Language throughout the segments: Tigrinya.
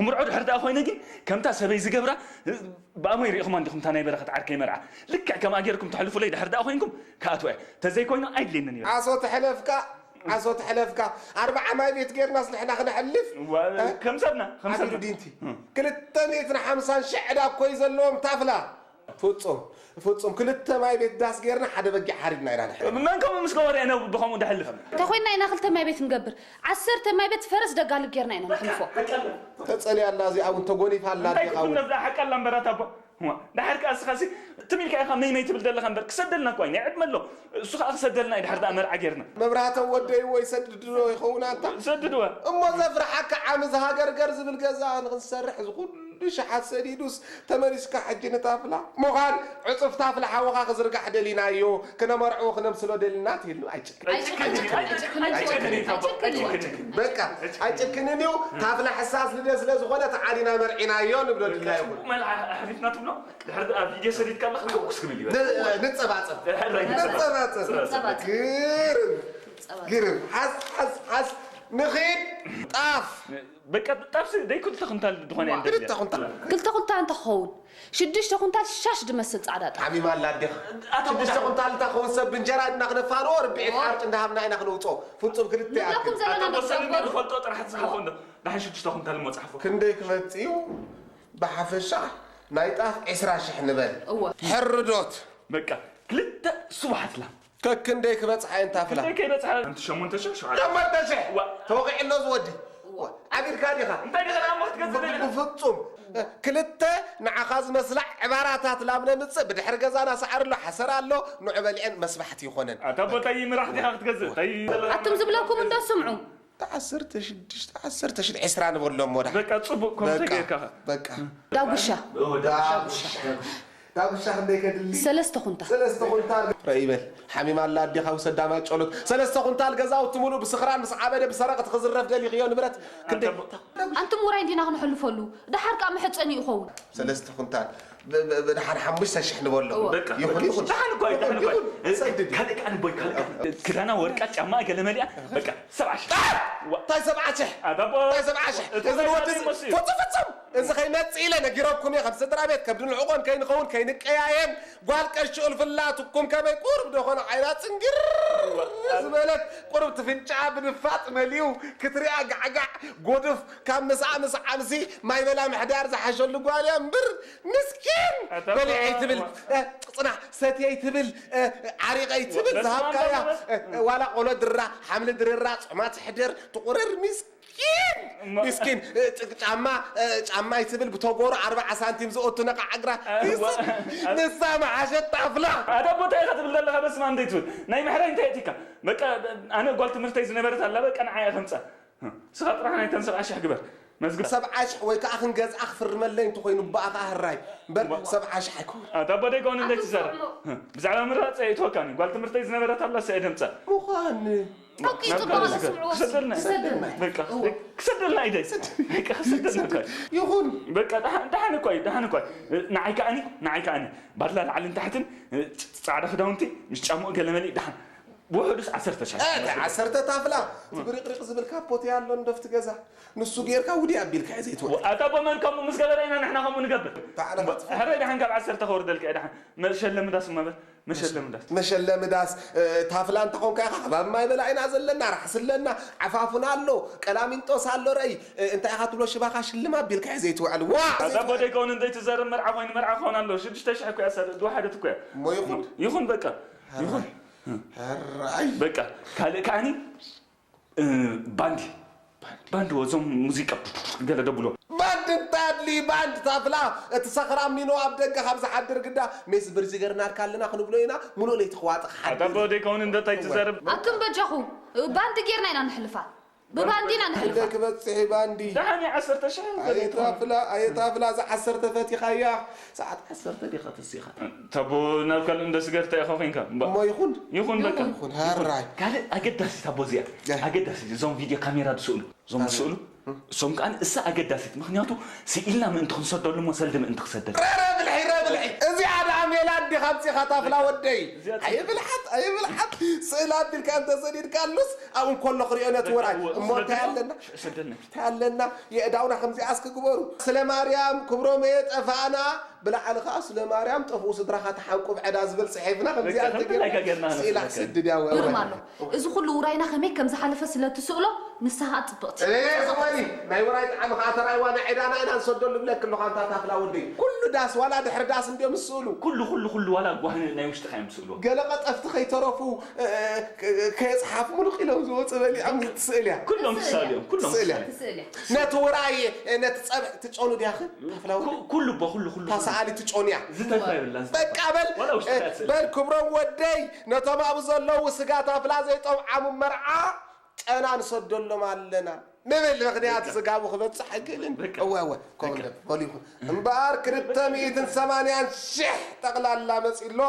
ምርዖ ድሕር ደኣ ኮይነ ግን ከምታ ሰበይ ዝገብራ ብኣሞይ ርኢኹማ እንዲኹም እታ ናይ በረኸት ዓርከይ መርዓ ልክዕ ከምኣ ጌርኩም ተሕልፉለይ ድሕር ደኣ ኮይንኩም ክኣትዋ እየ። ተዘይኮይኑ ኣይድልየንን እዩ። ዓሶ ተሕለፍካ፣ ዓሶ ተሕለፍካ። ኣርባዓ ማይ ቤት ጌርናስ ንሕና ክነሕልፍ? ዋ፣ እ? ከም ሰብና፣ ከም ዓብዱ ሰብና። ዲንቲ። እም። ክልተ ሚእትን ሓምሳን ሽሕ ዕዳ እኮ እዩ ዘለዎም ታፍላ። ፍጹም፣ ፍጹም። ክልተ ማይ ቤት ዳስ ጌርና ሓደ በጊዕ ሓሪድና ኢና ንሕልፍ። መን ከምኡ ምስ ገበረ ኢና ብኸምኡ ድሕልፍ? እንተኾይንና ኢና ክልተ ማይ ቤት ንገብር። ዓሰርተ ማይ ቤት ፈረስ ደጋልብ ጌርና ኢና ነሕልፎ። ተጸልያ ኣላ እዚኣ እውን ተጎኒፋ ኣላ እንታይ ኣዴኻ ትብል እውን። ነዛ ሓቂ ኣላ እምበር ኣታ ኣቦ? እዋ፣ ድሓር ከኣ እስኻሲ ትም ኢልካ ኢኻ መይ መይ ትብል ዘለኻ እምበር ክሰደልና እኮ ኣይነ ዕድመ ኣሎ። እሱ ከኣ ክሰደልና እዩ ድሓር ደኣ መርዓ ጌርና። መብራህቶም ወደይዎ ይሰድድዎ ይኸውን ኣንታ። ሰድድዋ። እሞ ዘፍርሓካ ዓሚ ዝሃገርገር ዝብል ገዛ ንኽንሰርሕ እዚ ኩሉ ሸሓት ሰዲዱስ ተመሊስካ ሕጂ ንታፍላ ምዃን ዕጹፍ ታፍላ ሓውኻ ክዝርጋሕ ደሊናዮ ክነመርዕዎ ክነምስሎ ደሊና ትህሉ ኣይጭ- ኣይጭክን፣ ኣይጭክን፣ ኣይጭክን፣ ኣይጭክን፣ ኣይጭክን፣ ኣይጭክን። በቃ ኣይጭክንን እዩ። ታፍላ ሕሳስ ልደት ስለ ዝኾነ ተዓዲና መርዒናዮ ንብሎ ድላ ይኹን። መልዓ ኣሕሊፍና ትብሎ ድሕሪ ኣብ ቪድዮ ሰዲድካ ኣለኻ ሕጉስ ክብል እዩ። ን- ንጸባጸብ። ሕራይ ንጸባጸብ። ንጸባጸብ። ንጸባጸብ። ግርም። ንጸባጸብ። ግርም። ሓስ ሓስ ሓስ ንኺድ ጣፍ። በቃ ጣፍሲ ደይ ክልተ ኩንታል ዝኾነ እየ ክልተ ኩንታል። ክልተ ኩንታል እንተኸውን ሽዱሽተ ኩንታል ሻሽ ድመስል ጻዕዳ ጣፍ። ሓሚማ ኣላ ኣዴኻ። ኣታ ሽዱሽተ ኩንታል እንታ ክኸውን ሰብ ብእንጀራ ድና ክነፋንዎ ርብዒት ኦ። ሓርጭ እንዳሃብና ኢና ክንውጾ። ፍጹም ክልተ ይኣክል። ንብለኩም ዘለና ኣታ ወሰን መጸብኦ። እንዲ ንፈልጦ ጥራሕ ትጽሓፎ እንዶ። ንሓን ሽዱሽተ ኩንታል እሞ ጻሕፎ። ክንደይ ክመጽእ እዩ? ብሓፈሻ ናይ ጣፍ ዕስራ ሽሕ ንበል። እወ። ሕርዶት። በቃ ክልተ ስቡሓት ላም። ከክንደይ ክበጽሓ እየን ታፍላ? ክንደይ ከይበጽሓ? ሓንቲ ሸሞንተ ሽሕ፣ ሸውዓተ ሽሕ። ሸሞንተ ሽሕ? ዋ። ተወቒዑ ኣሎ ዝወዲ። ዋ። ዓቢርካ ዲኻ? እንታይ ዲኻ ደኣ እሞ ክትገዝእ ብ-፣ ደሊኻ? ብፍጹም። ክልተ ንዓኻ ዝመስላ ዕባራታት ላም ነምጽእ፣ ብድሕሪ ገዛና ሳዕሪ ኣሎ፣ ሓሰር ኣሎ፣ ንዑ በሊዐን መስባሕቲ ይኾነን። ኣታ ኣቦ፣ እንታይ ምራሕ ዲኻ ክትገዝእ? እንታይ ኣቱም ዝብለኩም እንዶ ስምዑ። ዓሰርተ ሽዱሽተ፣ ዓሰርተ ሽዱሽተ፣ ዕስራ ንበሎም ወዳ። በቃ ጽቡቕ፣ ከምኡ በቃ፣ ተጌርካ ኸ? በቃ። ዳጉሻ። ኦ፣ ዳጉሻ። ዳጉሻ ክንደይ ከድሊ? ሰለስተ ኩንታል። ሰለስተ ኩንታል። ረኢ በል። ሓሚማ ኣላ ኣዴኻ ውሰዳ ማይ ጨሎት። ሰለስተ ኩንታል ገዛውቲ ሙሉእ ብስኽራን ምስ ዓበደ ብሰረቕቲ ክዝረፍ ደሊኽዮ ንብረት። ክንደይ? ኣንታ ብ-፣ ኣንቱም ውራይ እንዲና ክንሕልፈሉ። ደሓር ከኣ መሕጸኒ ይኸውን። ሰለስተ ኩንታል። ብ-፣ ብ-፣ ብድሓር ሓሙሽተ ሽሕ ንበሎ። እወ። በቃ። ይኹን፣ ይኹን። ደሓን እኮ እዩ፣ ደሓን እኮ እዩ። ይኹን። ሰድድ። ካልእ ከኣ ንቦይ፣ ካልእ ከኣ። ክዳና ወርቃ፣ ጫማ ገለ መሊኣ። በቃ፣ ሰብዓ ሽሕ። ዋ። እንታይ ሰብዓ ሽሕ? ኣታ ኣቦ፣ እንታይ ሰብዓ ሽሕ? እቲ እዚ ናይ ወዲ ዛሬ እዚ መሲሉ። ፍጹም፣ ፍጹም። እዚ ከይመጽእ ኢለ ነጊረኩም እየ፣ ከም ስድራ ቤት፣ ከም ድንዕቆን ከይንኸውን፣ ከይንቀያየም። ጓል ቀሺ እልፍላትኩም ከመይ ቁሩብ ደኾነ ዓይና ጽንግር ዝበለት፣ ቁሩብ ትፍንጫ ብንፋጥ መሊኡ ክትሪኣ ጋዕጋዕ፣ ጎድፍ፣ ካብ ምስኣ ምስ ዓምሲ ማይ በላ ምሕዳር ዝሓሸሉ ጓል እያ እምብር፣ ምስኪን! ኣታ በሊዐ ኣይትብል፣ ዋ። እ፣ ጽናሕ፣ ሰትየ ኣይትብል፣ እ፣ ዓሪቐ ኣይትብል፣ በስመ ዝሃብካያ፣ ኣብ። እ፣ ዋላ ቆሎ ድራ፣ ሓምሊ ድርራ፣ ጾማ ትሕደር፣ ትቑረር፣ ምስኪን! እሞ- ምስኪን! እ፣ ጭ-፣ ጫማ፣ እ፣ ጫማ ኣይትብል፣ ብተጎሩ ኣርብዓ ሳንቲም ዝኦቱ ነቓ ዓግራ፣ እ፣ ዋ። ንሳ መሓሸት ታፍላ! ኣታ ኣቦ እንታይ ኢኻ ትብል ዘለኻ? በስመ ኣብ እንታይ ትብል? ናይ ምሕራይ እንታይ ኣእቲካ? በቃ፣ ኣነ ጓል ትምህርተይ ዝነበረት ኣላ፣ በቃ ንዓያ ከምጻ። ንስኻ ጥራሕ ናይተን ሰብዓ ሽሕ ግበር። መዝግብ። ሰብዓ ሽሕ ወይ ከዓ ክንገዝኣ ክፍርመለይ እንተኾይኑ ብኣኻ ህራይ። እምበር እሞ- ሰብዓ ሽሕ ኣይኮን። ኣታ ኣቦ ደይ ከውን እንደ ኣታ ትዛረብ። ስምዑ። ብዛዕባ ምራፅ ኣይትወካኒ። ጓል ትምህርተይ ዝነበረት ኣላ ሰ ደምፀ። ምዃን። ኦኬ፣ ናብ ጽቡቕ ካልእ ዝገ-፣ ስምዑ ክሰደልና እዩ። ክሰደልና እዩ። በቃ፣ እወ። ክሰደልና እዩ ደይ። በቃ፣ ክሰደልና እኮ እዩ። ይኹን። በቃ፣ ደሓን፣ ደሓን እኮ እዩ፣ ደሓን እኮ እዩ። ንዓይ ከኣኒ፣ ንዓይ ከኣኒ። ባድላ ላዕልን ታሕትን፣ ጻዕዳ ክዳውንቲ፣ ምስ ጫምኡ ገለ መሊእ፣ ደሓን። ውሑዱስ ዓሰርተ ሺሕ። እ፣ ዓሰርተ ታፍላ፣ እቲ ብሪቕሪቕ ዝብል ካፖት እያ ኣሎ፣ እንደፍቲ ገዛ። ንሱ ጌርካ ውዲ ኣቢልካ እየ ዘይትወ-። ኣታ ኣቦ መን ከምኡ ምስ ገበረ ኢና ንሕና ከምኡ ንገብር? ታዕለ ኸጥፍ። ሕራይ ደሓን ካብ ዓሰርተ ከውርደልካ እየ ደሓን። መሸለሚ ዳስ እማ በል። መሸለሚ ዳስ። መሸለሚ ዳስ፣ እ፣ ታፍላ እንተ ኾንካ ኢኻ፣ ከባቢ ማይ በላ ኢና ዘለና፣ ራሕሲ ኣለና፣ ዓፋፉና ኣሎ፣ ቀላሚንጦስ ኣሎ፣ ረእይ፣ እ፣ እንታይ ኢኻ ትብሎ ሽባኻ ሽልም ኣቢልካ እየ ዘይትውዕል። ዋ! ኣታ ኣቦ ደይከውን እንዘይትዘርብ መርዓ ኮይኑ መርዓ ክኸውን ኣለዎ። ሽዱሽተ ሽሕ እኮ እያ ሰ-፣ ዝወሓደት እኮ እያ። እሞ ይኹን። ይኹን በቃ። ይኹን። ሕራይ። በቃ፣ ካልእ ከኣኒ፣ እ፣ ባንዲ። ባንዲ፣ ወዞም ሙዚቃ ገለ ደብሎ። ባንዲ እንታይ ኣድሊ፣ ባንዲ ታፍላ፣ እቲ ሰኽራም ሚኖ ኣብ ደገ ካብ ዝሓድር ግዳ፣ ሜስ ብርዚ ገርናልካ ኣለና ክንብሎ ኢና፣ ሙሉእ ለይቲ ክዋጥኽ ሓድር። ኣታ ኣቦ ደይከውን እንደ እንታይ ትዛረብ? ኣቱም በጃኹም፣ ባንዲ ጌርና ኢና ንሕልፋ። ብባንዲ ኢና ንሕልፋ። ክንደይ ክበጽሕ እዩ ባንዲ? ደሓን እዩ፣ ዓሰርተ ሽሕ ኣየ ታፍላ፣ ኣየ ታፍላ፣ እዛ ዓሰርተ ፈቲኻያ፣ ሰዓት ዓሰርተ ዲኻ ተሲኻ? ተቦ ናብ ካልእ እንደ ስገር እንታይ ኢኻ ኮንካ? እምባ-፣ እሞ ይኹን። ይኹን በቃ። ይኹን፣ ሃራይ። ካልእ ኣገዳሲት ኣቦ እዚኣ፣ እ። ኣገዳሲት እዞም ቪድዮ ካሜራ ዝስእሉ፣ እዞም ኣረ። ዝስእሉ፣ እም። እሶም ከኣ እሳ ኣገዳሲት፣ ምኽንያቱ ስኢልና ምእንቲ ክንሰደሉ እሞ ሰልዲ ምእንቲ ክሰደል። ረረ ብልሒ፣ ረረ ብልሒ። እዚኣ ደኣ ሜላን ዲኻ ኣምጺኻ ታፍላ ወደይ? እዚኣ ጽቡቕ። ኣይብልሓት፣ ኣይብልሓት። ስእሊ ኣቢልካ እንተሰዲድካሉስ ኣብኡ እንከሎ ክሪኦ ነቲ ወራይ። እሞ እንታይ ኣለና? እንታይ ኣለና? የእዳውና ከምዚኣ እስኪ ግበሩ። ስለ ማርያም ክብሮም እየ ጠፋእና፣ ብላዕሊ ኸዓ ስለ ማርያም ጠፍኡ ስድራኻ ተሓንቁብ ዕዳ ዝብል ጽሒፍና ከምዚኣ በቃ፣ እንተጌርና ከምዚ ኢላ ስእላ ክሰድድ እያ። ግርም ኣሎ። እዚ ኩሉ ውራይና ከመይ ከም ዝሓለፈ ስለ እትስእሎ፣ ንስኻ ጽብቕቲ። እኔ ዝኾኒ ናይ ውራይ ጣዕሚ ኸዓ ተራይዋ ናይ ዕዳና ኢና ንሰደሉ እብለኪ ኣለኹ ኣንታ ታፍላ ወደይ። ኩሉ ዳስ ዋላ ድሕሪ ዳስ እንድዮም ዝስእሉ። ኩሉ፣ ኩሉ፣ ኩሉ ዋላ ጓህኒ ናይ ውሽጥኻ እዮም ዝስእሉ። ገለ ቀጠፍቲ ከይተረፉ፣ እ፣ እ፣ ከየጽሓፉ ምሉቕ ኢሎም ዝወጹ በሊዖም ትስእል እያ። ኩሎም ትስእል እዮም፣ ኩሎም ትስእል እያ። ትስእል እያ። ነቲ ውራይ፣ እ፣ ነቲ ጸብሒ ትጨኑ ድያኺ? ታፍላ ወደይ? ኩ-፣ ኩሉ እቦ፣ ኩሉ፣ ኩሉ፣ ኩሉ። ታሰኣሊ ትጨኑ እያ። ዝተርፋ የብላን፣ ዝተርፋ። በቃ በል፣ ዋላ ውሽጥኻ እ፣ የጽእል። በል ክብሮም ወደይ፣ ነቶም ኣብኡ ዘለዉ ስጋ ታፍላ ዘይጠምዓሙ መርዓ ጨና ንሰደሎም ኣለና ንብል፣ ምኽንያቱ በቃ። ስጋቡ ክበጽሕ ኣይክእልን። በቃ። እወ፣ እወ፣ ከምኡ በቃ። ንብል። በሉ ይኹን። እምበኣር ክልተ ሚእትን ሰማንያን ሽሕ ጠቕላላ መጺእ ኣሎ።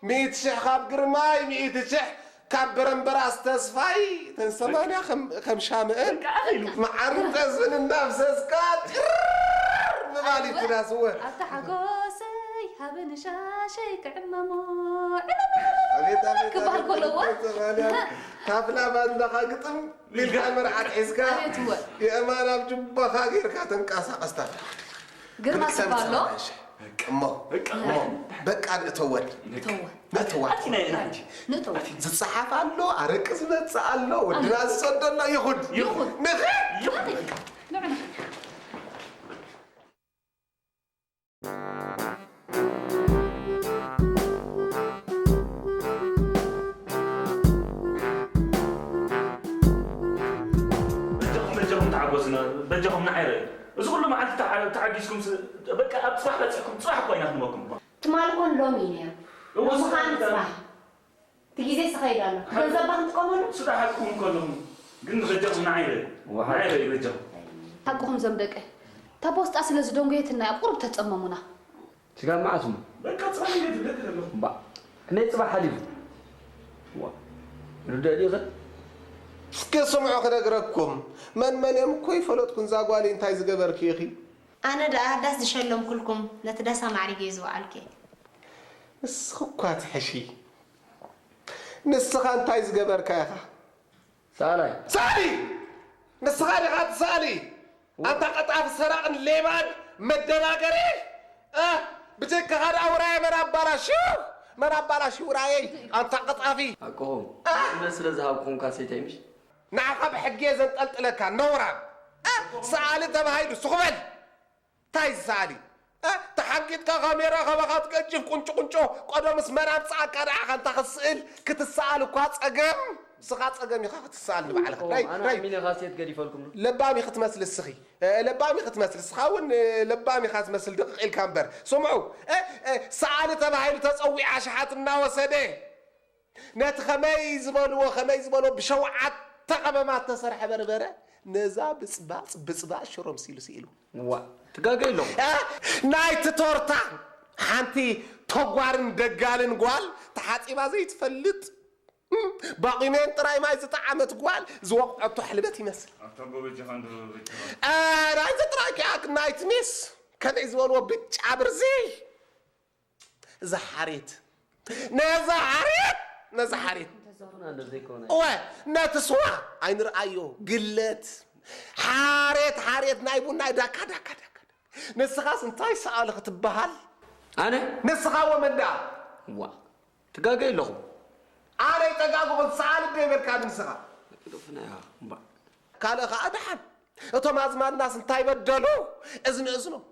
ሚእቲ ሽሕ ካብ ግርማይ፣ ሚእቲ ሽሕ ካብ በረምበራስ ተስፋይ፣ እተን ሰማንያ ከም፣ ከም ሻምዕን በቃ፣ ኣኺሉ። መዓርን ጠስምን እናፍሰስካ ጭር ምባል እዩ እቲ ዳስ፣ እወ። ኣብታ ሓጎሰይ ሃበኒ ሻሸይ ክዕመሞ። ኣቤት፣ ኣቤት፣ ክበሃል ኣቤት፣ ከለዎ። ክልተ ሰማንያ ታፍላ ባንዳኻ ግጥም ኢልካ መርዓት ሒዝካ ኣቤት እወ። የእማን ኣብ ጅባኻ ጌርካ ተንቀሳቐስታ። ግርማ ክልተ ስባ ኣሎ። ሚእቲ ሰማንያ ሽሕ። እሞ፣ በቃ። እሞ፣ በቃ ንእተወል። እተወል። ንእተወል። ኣቲ ናይ፣ ናይ፣ ንእተወል። ዝጸሓፍ ኣሎ፣ ኣረቂ ዝመጽእ ኣሎ፣ ወድና ኣነ ዝሰዶ ኣሎ፣ ይኹን። ይኹን። ንኸ? ይኹን። ንዑ፣ ንዑ። በጃኹም፣ በጃኹም ተዓገሱና፣ በጃኹም ንዓይ ርኣዩ። እዚ ኩሉ መዓልቲ ተዓ-፣ ተዓጊስኩም ስ-፣ በቃ ኣብ ጽባሕ በጺሕኩም፣ ጽባሕ እኮ ኢና ክንበኩም። ትማል ኮን ሎሚ እዩ ነይሩ። እዎ፣ ሎሚ ኸኣ ስራሕ ንጽባሕ። እቲ ግዜ ስኸይድ ኣሎ። ሓቂ-፣ ገንዘብና ክንጥቀመሉ? ስራሕ ሓቅኹም ከለኹም፣ ግን በጃኹም ንዓይ ርኣዩ። እዎ፣ ሓቂ። ንዓይ ርኣዩ በጃኹም። ሓቅኹም ዞም ደቀይ። እታ ቦስጣ ስለ ዝደንጎየትና እያ ቁሩብ ተጸመሙና። ስጋብ መዓስ እሞ? በቃ ጽባሕ እየ ዝብለካ ዘለኹ። እምባ፣ ከመይ ጽባሕ ሓሊፉ? ዋ፣ ርድእ ዲኺ? እስከ ስምዑ ክነግረኩም። መን መን እዮም እኮ ይፈለጥኩን፣ እዛ ጓለይ እንታይ ዝገበርኪ ኢኺ? ኣነ ደኣ ዳስ ዝሸለምኩልኩም፣ ነቲ ዳስ ኣማዕሪገ እየ ዝወዓልኩ እየ። ንስኺ እኳ ትሕሺ። ንስኻ እንታይ ዝገበርካ ኢኻ? ሰኣላይ። ሰኣሊ! ንስኻ ዲኻ እቲ ሰኣሊ? ኣንታ ቀጣፊ ሰራቕን ሌባን መደናገሪ! እ፣ ብጀካኻ ደኣ ውራየ መን ኣባላሽዩ? መን ኣባላሽዩ ውራየይ? ኣንታ ቀጣፊ! ሓቅኹም። እ? እምነት ስለ ዝሃብኩኹም ካሴተይ ምሽ? ንዓኻ ብሕጊ እየ ዘንጠልጥለካ፣ ነውራም! እ? ሰኣሊ ተባሂሉ፣ ስኹ በል! ታይ ዝሰኣሊ? እ? ተሓንቂጥካ ካሜራ ካባኻ ትገጅፍ ቁንጮ ቁንጮ፣ ቀደምስ መን ኣምጽኣካ ንዓኻ እንታ ክትስእል? ክትሰኣል እኳ ጸገም፣ ንስኻ ጸገም ኢኻ ክትሰኣል ንባዕልኻ። ኦ፣ ራይ፣ ኣነ ራይ። ኣሚነ ካሴት ገዲፈልኩም። ለባም ኢኺ ትመስሊ እስኺ። እ፣ ለባም ኢኺ ትመስሊ። ንስኻ እውን፣ እ፣ ለባም ኢኻ ትመስል ድቕቕ ኢልካ እምበር። ስምዑ፣ እ፣ እ፣ ሰኣሊ ተባሂሉ ተጸዊዑ ኣሽሓት እናወሰደ። ነቲ ከመይ ዝበልዎ፣ ከመይ ዝበልዎ ብሸውዓተ ቀመማት ተሰርሐ በርበረ፣ ነዛ ብጽባጽ፣ ብጽባጽ ሽሮ ምሲሉ ስኢሉ። ዋ፣ ትጋገይ ኣለኹ። እ? ናይቲ ቶርታ ሓንቲ ተጓርን ደጋልን ጓል ተሓጺባ ዘይትፈልጥ፣ እም፣ ባቑሜን ጥራይ ማይ ዝጠዓመት ጓል ዝወቕዐቶ ሕልበት ይመስል። ኣታ ጎበጀኻ እንዶ በጃኻ። እ፣ ናይዚ ጥራይ ኪኣ ናይቲ ሜስ ከመይ ዝበልዎ ብጫ ብርዚ። እዛ ሓሬት፣ ነዛ ሓሬት፣ ነዛ ሓሬት። እንተዘሩና እንዶ ዘይኮነ። እወ፣ ነቲ ስዋ ኣይንርኣዮ፣ ግለት። ሓሬት፣ ሓሬት ናይ ቡና ዳካ፣ ዳካ፣ ዳካ። ንስኻስ እንታይ ሰኣሊ ክትበሃል? ኣነ? ንስኻ ወመን ደኣ? ዋ፣ ትጋገይ ኣለኹም። ኣነ ይጠጋግኹ፣ ሰኣሊ ዶ ይበልካ ንስኻ? ግደፉና ኢኻ፣ እምባ። ካልእ ኸኣ ደሓን። እቶም ኣዝማድናስ እንታይ በደሉ? እዝኒ እዝኖም፣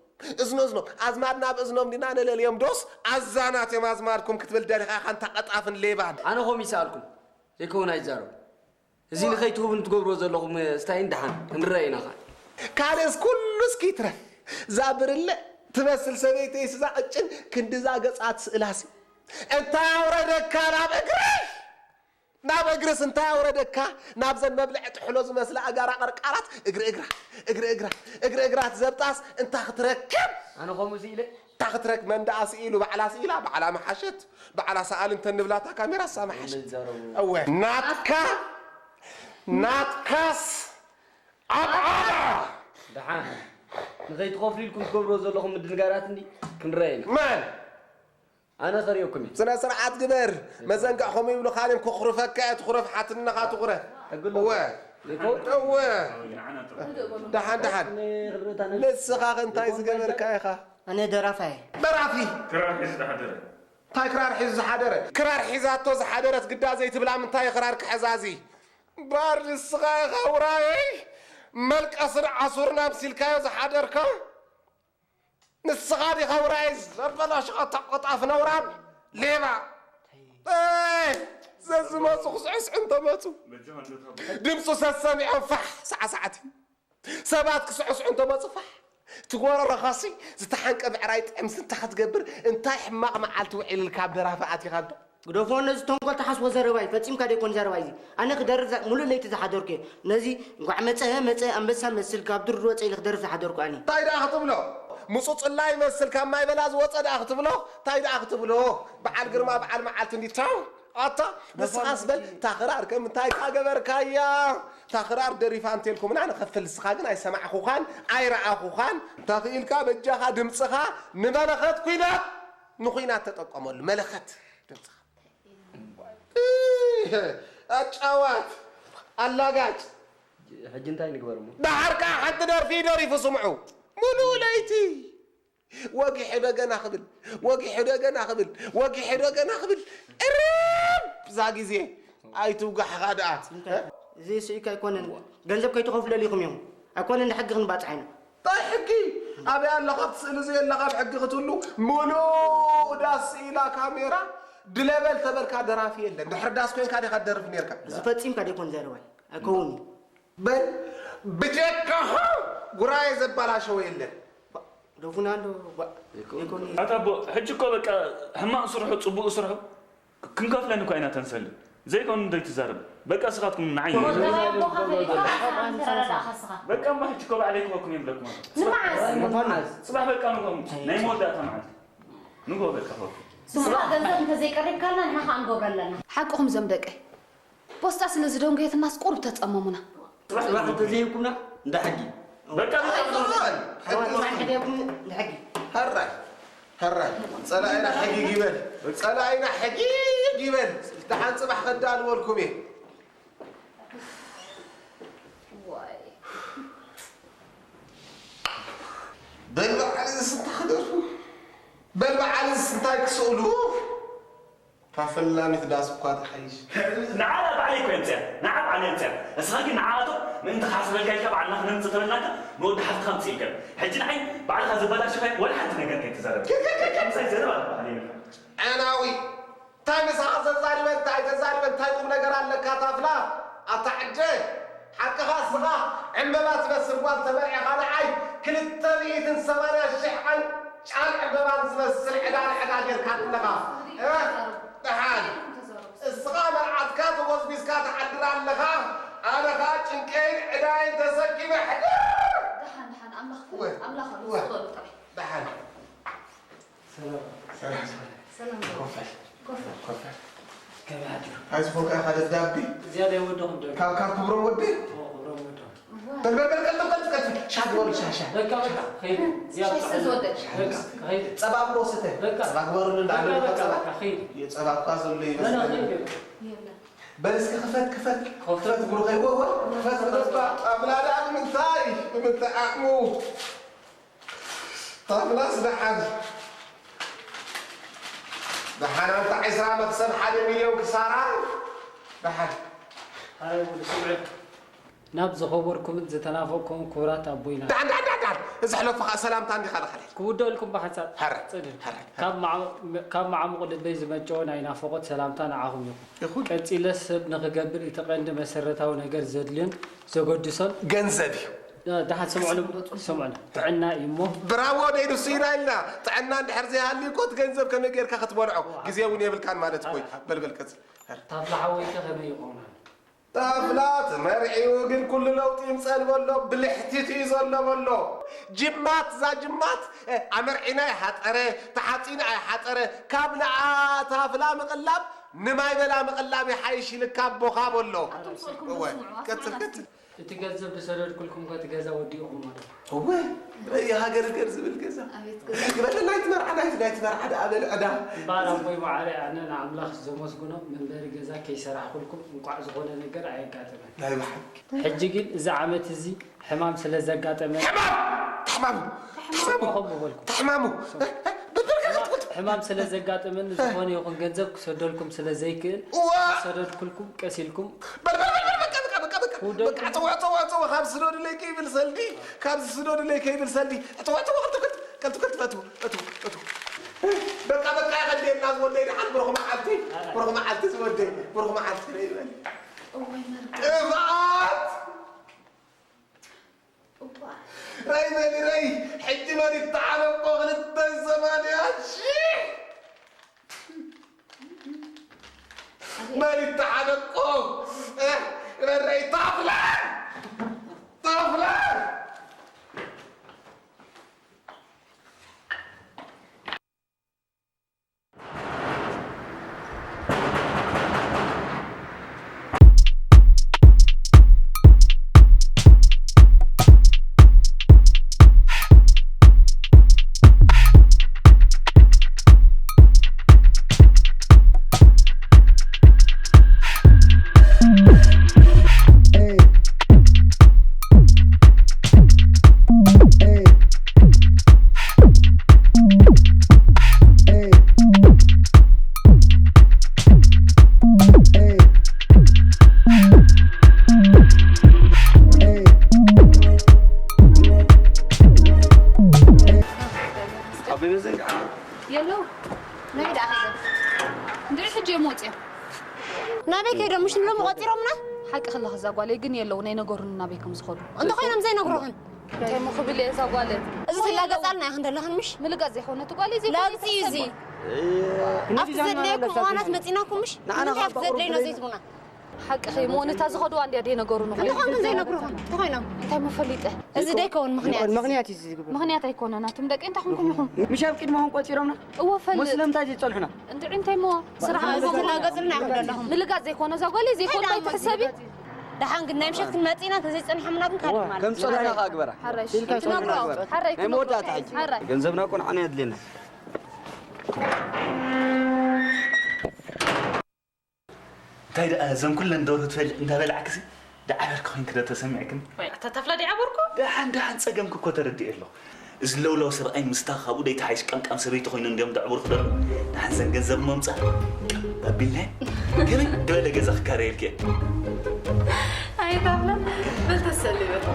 እዝኒ እዝኖም። ኣዝማድና ኣብ እዝኖም ዲና ንለልዮም ዶስ ኣዛናት እዮም ኣዝማድኩም ክትብል ደሊኻ ኢኻ፣ ኣንታ ቀጣፍን ሌባን? ኣነ ከምኡ ይሰኣልኩም። ዘይከውን ኣይዛረቡ። እዚ ንኸይትህቡን ትገብርዎ ዘለኹም ስታይን ደሓን ክንረአ ኢና ኸኣ። ካልእስ ኩሉስ ክይትረፍ። እዛ ብርለ ትመስል ሰበይተይስ እዛ ቅጭን ክንድዛ ገጻ ትስእላሲ። እንታይ ኣውረደካ ናብ እግሪ? ናብ እግርስ እንታይ ኣውረደካ? ናብዘን መብልዒ ጥሕሎ ዝመስላ ኣጋራ ቀርቃራት እግሪ እግራ፣ እግሪ እግራ፣ እግሪ እግራ ትዘብጣስ እንታ ክትረክብ? ኣነ ከምኡ ስኢለ? እንታ ክትረክብ መን ደኣ ስኢሉ? ባዕላ ስኢላ፣ ባዕላ መሓሸት። ባዕላ ሰኣሊ እንተ ንብላታ ካሜራስ እሳ መሓሸት። እወ፣ ናትካ፣ ናትካስ ኣብ ዓዳ! ደሓን። ንኸይትኸፍሉ ኢልኩም ትገብርዎ ዘለኹም ምድንጋራት እንዲ ክንረአ ኢና። መን? ኣነ ከርእየኩም እየ። ስነ ስርዓት ግበር። መዘንግዕ ከምኡ ይብሉኻ እዮም። ክኹርፈካ እየ ትኹረፍ ሓትነኻ ትኹረ። ሕግሎ እወ ይከውን። እወ። ደሓን ደሓን። ንስኻ ከ እንታይ ዝገበርካ ኢኻ? ኣነ ደራፋ እየ። ደራፊ። ክራር ሒዙ ዝሓደረ። እንታይ ክራር ሒዙ ዝሓደረ? ክራር ሒዛቶ ዝሓደረት ግዳ ዘይትብላ ምንታይ ክራር ክሕዛዚ? ባር ንስኻ ኢኻ ውራየይ። መልቀስን ዓሱርን ኣምሲልካዮ ዝሓደርካ። ንስኻ ዲኻ ውራይ ዘበላሽኻ ተቆጣፍ ነውራም ሌባ። ዘዝመፁ ክስዕስዑ እንተመፁ ድምፁ ሰሰሚዖም ፋሕ ሳዕሳዕቲ ሰባት ክስዕስዑ እንተመፁ ፋሕ ትጎረረኻሲ ዝተሓንቀ ብዕራይ ጥዕምሲ እንታይ ክትገብር እንታይ ሕማቕ መዓልቲ ውዒልልካ ኣብ ደራፊ ኣቲኻ ኣሎ። ግደፎ ነዚ ተንኮል ተሓስቦ ዘረባይ ፈጺምካ ደይኮን ዘረባይ እዚ ኣነ ክደርፍ ሙሉእ ለይቲ ዝሓደርኩ እየ ነዚ እንኳዕ መጸ መጸ ኣንበሳ መስል ካብ ዱር ዝወጸ ኢለ ክደርፍ ዝሓደርኩ ኣነ እንታይ ደኣ ክትብሎ ምጹጽላ ይመስል ካብ ማይ በላ ዝወጸ ደኣ ክትብሎ እንታይ ደኣ ክትብሎ በዓል ግርማ በዓል መዓልቲ እንዲታው ኣታ ንስኻስ በል ታኽራር ከም እንታይ ካ ገበርካያ ታኽራር ደሪፋ እንተልኩምና ንኸፍል ንስኻ ግን ኣይሰማዕኹኻን ኣይረኣኹኻን ተኽኢልካ በጃኻ ድምፅኻ ንመለኸት ኩናት ንኹናት ተጠቀመሉ መለኸት ድምፅኻ ኣጫዋት ኣላጋጭ ሕጂ እንታይ ንግበር እሞ ደሓር ከዓ ሓንቲ ደርፊ ደሪፉ ስምዑ ሙሉእ ለይቲ ወጊሑ ደገና ክብል ወጊሑ ደገና ክብል ወጊሑ ደገና ክብል እርብ እዛ ግዜ ኣይትውጋሕኻ ደኣ እዚ ስኢካ ኣይኮነን ገንዘብ ከይትኸፍለሉ ኢኹም እዮም ኣይኮነን ንሕጊ ክንባፅሕ ኢና ታይ ሕጊ ኣበይ ኣለኻ ኣብቲ ስእሊ እዚ የለኻ ኣብ ሕጊ ክትህሉ ሙሉእ ዳስ ስኢላ ካሜራ ድለበል ተበልካ ደራፊ የለን ድሕሪ ዳስ ኮይንካ ዲኻ ትደርፍ ነርካ እዚ ፈፂምካ ደይኮን ዘረባይ ኣይከውን እዩ በል ብጀካኻ ጉራየ ዘባላሸወ የለን ደፉና እንዶ ጓ ይኮን ኣታ ቦ ሕጂ እኮ በቃ ሕማቕ ስርሑ ጽቡቕ ስርሑ ክንከፍለን እኮ ኢና ተንሰሊ ዘይኮን እንዶ ይትዛረብ በቃ ስኻትኩም ንዓይ በቃ እማ ሕጂ እኮ ባዕለይ ክበኩም የብለኩም ጽባሕ በቃ ንጎም ናይ መወዳእታ መዓልቲ ንጎ በቃ ሆ ስማ ገንዘብ እንተዘይቀሪብካልና ንሓኻ እንገብረለና ሓቅኹም ዘም ደቀይ ቦስጣ ስለ ዝደንጎየትናስ ቁሩብ ተጸመሙና። ጽባሕ ጽባሕ እንተዘይብኩምና እንዳ ሕጊ። በቃ ጽባሕ ሕደኩም እንዳ ሕጊ። ሕራይ ሕራይ ጸላኢና ሕጊግ ይበል ጸላኢና ሕጊግ ይበል። ደሓን ጽባሕ ከዳልወልኩም እየ። በል በዓል ዝስታ ክደርፉ በል በዓል ዝስታይ ክስእሉ እታ ፈላሚት ዳስ እኳ ትሓይሽ። ንዓኣ ባዕለይ እኮ የምፅያ፣ ንዓ ባዕለይ የምፅያ። እስኻ ግን ንዓኣቶም ምእንቲ ክሓስበልካ ኢልካ ባዕልና ክነምፅእ ተበልናካ ንወዲ ሓፍትኻ ኣምፅእ ኢልካ። ሕጂ ንዓይ ባዕልኻ ዘበላሸኻዮ ዋላ ሓንቲ ነገር ከይትዛረብ። ምሳይ ዘረባ ባዕለይ ኢልካ። ዓናዊ እንታይ ምሳኻ ዘዛርበን እንታይ ተዛርበን እንታይ ቁም ነገር ኣለካ ታፍላ ኣታ ዕደ ሓቅኻ እስኻ ዕምበባ ትመስል ጓል ተመርዒኻ ንዓይ ክልተ ሚእትን ሰማንያ ሽሕ ዓን ጫል ዕምበባ ዝመስል ዕዳ ንዕዳ ጌርካ ኣለኻ። ደሓን እስኻ መርዓትካ ተጎዝጒዝካ ትሓድር ኣለኻ። ኣነ ኸኣ ጭንቀይን ዕዳይን ተሰኪመ ሕድር። ደሓን ደሓን ኣምላኽ ፍለጥ ኣምላኽ ኣሎ ዝበሉ ጥራይ። ደሓን። ሰላም ሰላም ሰላም ኮፈል ኮፈል ኮፈል ከመይ ሓዲሩ? ኣይዝኾንካ ኢኻ ደብዳቤ ዝያዳ ይወደኹም ዶ? ካብ ካብ ክብሮም ወዲ ክብሮም ወዶ በልበልበል ቀልጥፍ ቀልጥፍ ቀልጥፍ ሻ ግበሩ ሻ ሻ በቃ በቃ ኸይድ ዝያዳ ሻይ ስለ ዝወደድ። በቃ ኸይድ ጸባ ግበሩ ስተ በቃ ጸባ ግበሩ እንዳለ በቃ ጸባ በቃ ኸይድ የጸባ እኳ ዘሎ መና ይመስለኝ ኸይድ በል እስኪ ክፈት ክፈት ክፈት ግሩ ኸይወወ ክፈት ክፈት ኣፍላዳ ብምንታይ ብምንታይ ዓቕሙ ታምላስ ደሓን ደሓን ኣንታ ዕስራ መኽሰብ ሓደ ሚልዮን ክሳራ ደሓን ኣረ ወዲ ስምዑ ናብ ዝኸበርኩምን ዝተናፈቅኩምን ክቡራት ኣቦይና ደሓን ደሓን ደሓን ደሓን እዚ ሕለፉ ከዓ ሰላምታ እንዲኻ ልኸለል ክውደልኩም ብሓንሳብ ሕረ ጽድል ሕረ ካብ መዓ- ካብ መዓሙቕ ልበይ ዝመንጨወ ናይ ናፈቖት ሰላምታ ንዓኹም ይኹን ይኹን ቀጺለ ሰብ ንኽገብር እቲ ቀንዲ መሰረታዊ ነገር ዘድልዮን ዘገድሶን ገንዘብ እዩ ደሓን ስምዑኒ ስምዑኒ ጥዕና እዩ እሞ ብራቮ ደይ ንሱ ኢና ኢልና ጥዕና እንድሕር ዘይሃልዩ እኮ እቲ ገንዘብ ከመይ ጌርካ ክትበልዖ ግዜ እውን የብልካን ማለት እኮ እዩ በልበል ቀፅል ታፍላ ሓወይከ ከመይ ይኾና ታፍላ ተመርዒው ግን ኩሉ ለውጢ ይምፀል በሎ ብልሕቲት እዩ ዘሎ በሎ ጅማት እዛ ጅማት ኣመርዒና ይሓጠረ ተሓፂና ኣይሓጠረ ካብ ንዓ ታፍላ ምቕላብ ንማይ በላ ምቕላብ ይሓይሽ ኢልካ ኣቦኻ በሎ ኣቶም ስእልኩም እወ፣ ተስምዑ፣ ቀጽል፣ ኣስማዕና ቀጽል። እስኪ። እቲ ገንዘብ ዝሰደድኩልኩም ከ እቲ ገዛ ወዲእኹሞ ዶ? እወ፣ ረይ ሃገር ገር ዝብል ገዛ። ኣቤት ገዛ። ግበለ ናይቲ መርዓ ናይቲ ናይቲ መርዓ ደኣ በል ዕዳ። እምበኣር ኣቦይ መዓረይ ኣነ ንኣምላኽ ዘመስግኖ መንበሪ ገዛ ከይሰራሕኹልኩም እንቋዕ ዝኾነ ነገር ኣየጋጠመን። ናይ ብሓቂ። ሕጂ ግን እዚ ዓመት እዚ ሕማም ስለ ዘጋጠመ ሕማም! ተሕማሙ! ተሕማሙ! ከምኡ በልኩ። ተሕማሙ! ሕማም ስለ ዘጋጠመኒ ዝኾነ ይኹን ገንዘብ ክሰደልኩም ስለ ዘይክእል እዋ! ዝሰደድኩልኩም ቀስ ኢልኩም በቃ በቃ በቃ በቃ በቃ በቃ በቃ ጽዋ ጽዋ ጽዋ ካብ ስደዱለይ ከይብል ሰልዲ ካብ ስደዱለይ ከይብል ሰልዲ ጽዋ ጽዋ ቅልጥፍ ቅልጥፍ ቅልጥፍ ቅልጥፍ እቱ እቱ እቱ በቃ በቃ ይኸልየና ዝወደይ ደሓን ብሩኽ መዓልቲ ብሩኽ መዓልቲ ዝወደይ ብሩኽ መዓልቲ ይበል እዋይ መርገም ጥፍኣት ረይ በሊ ረይ ሕጂ መን ይተዓነቆ ክልተ ሰማንያ ሺሕ መን ይተዓነቆ ረይ ታፍላ ታፍላ የለው ናይ ደኣ ሒዘ እንድዒ ሕጂ እዮም ወፂኦም ናበይ ከይዶም ምሽ ንሎም ቆፂሮምና ሓቂ ከለኺ እዛ ጓለይ ግን የለው ናይ ነገሩን ናበይ ከም ዝኸዱ እንተኾይኖም ዘይነግሩኽን እንታይ ሞ ክብል እየ እዛ ጓለ እዚ ትላገፃልና ኢኽን ዘለኽን ምሽ ምልጋፅ ዘይኮነ እቲ ጓለይ ዘይኮነ ላግፂ እዩ እዚ ኣብቲ ዘድለየኩም እዋናት መፂናኩም ምሽ ንምንታይ ኣብቲ ዘድለዩና ዘይትብሉና ሓቅኺ እሞ ነታ ዝኸድዋ እንድያ ደይነገሩኒ ኮይኖም። እንተኾይኑ ዘይነግሩኹም እንተኾይኖም። እንታይ መፈሊጠ? እዚ ደይከውን ምኽንያት። ምኽንያት እዩ ዝግበር። ምኽንያት ኣይኮነን ኣቱም ደቂ እንታይ ኾንኩም ኢኹም? ምሽ ኣብ ቅድመኹም ቆፂሮምና? እወ ፈልጥ። እሞ ስለምንታይ ዘይፀንሑና? እንድዒ እንታይ እሞ ስራሕ እዚ ትላገፅልና ኢኹም ዘለኹም። ምልጋፅ ዘይኮነ እዛ ጓለይ ዘይኮነ ኣይትሕሰቢ። ደሓን ግን ናይ ምሸት ክንመፅእ ኢና እንተዘይፀኒሖምና ግን ካልእ ማለት እዩ። ከም ፀኒሕና ከዓ ግበራ። ሓራይ ኢልካ ትነግሮ። ይፀንሑና ግበራ። ሓራይ ናይ መወዳእታ ሕጂ። ሓራይ። ገንዘብና እኮ ንዓና የድልየና። እንታይ ደኣ እዘን ኩለን ደርሁ ትበልዕ እንዳበላዕክሲ ደዓበርኪ ኮይንኪ ዶ ተሰሚዕክን? ወይ ኣታ ተፍላ ደዓበርኩ? ደሓን ደሓን ጸገምኪ እኮ ተረዲኤ ኣለኹ። እዚ ለውላው ሰብኣይ ምስታ ካብኡ ደይትሓይሽ ቀምቃም ሰበይቲ ኮይኑ እንድዮም ደዕብሩኺ ደርሁ። ደሓን ዘን ገንዘብ እሞ ምጻ። ባቢልናዮ። ከመይ ዝበለ ገዛ ክካረየልኪ እየ። ኣይ ተፍላ በል ተሰልበት።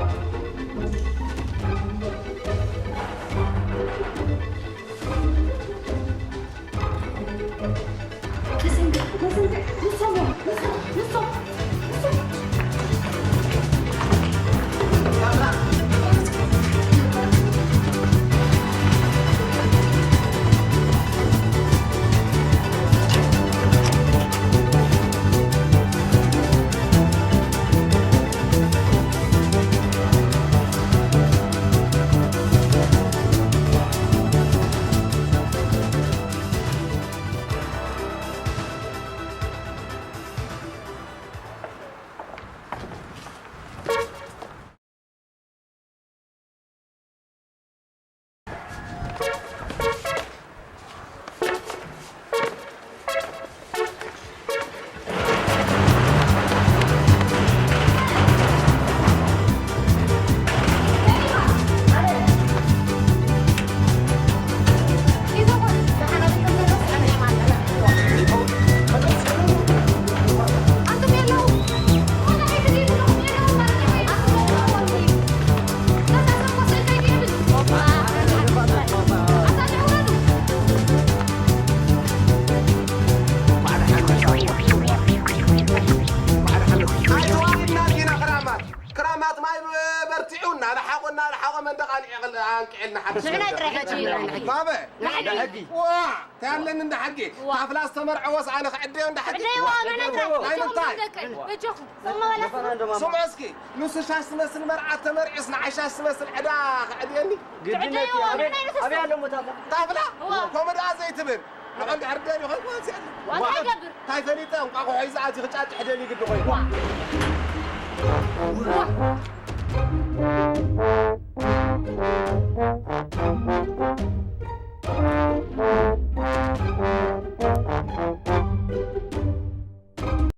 ክራማት ማይ በርቲዑ እናለሓቖ እናለሓቖ መንደቕ ኣንቂዕልና ሓድሽ ንሕና ጥራሕ ሕጂ ባበ ናይ ሕጊ ዋ እንታይ ኣለኒ እንዳ ሕጊ ታፍላ ዝተመርዐወስ ኣነ ክዕደዮ እንዳ ሕጊ ናይ ምንታይ ስምዐ እስኪ ንሱ ሻሽ ዝመስል መርዓት ተመርዒስ ንዓይ ሻሽ ዝመስል ዕዳ ክዕድየኒ ግድነት እዩ ኣበይ ኣለሞ ታፍላ ታፍላ ከምኡ ደኣ ዘይትብል ንቐንዲ ሕርደን ይኾን ክወንስ የለ እንታይ ፈሊጠ እንቋቑሖ ሒዛ ኣቲ ክጫጭሕ ደልዩ ግዲ ኮይኑ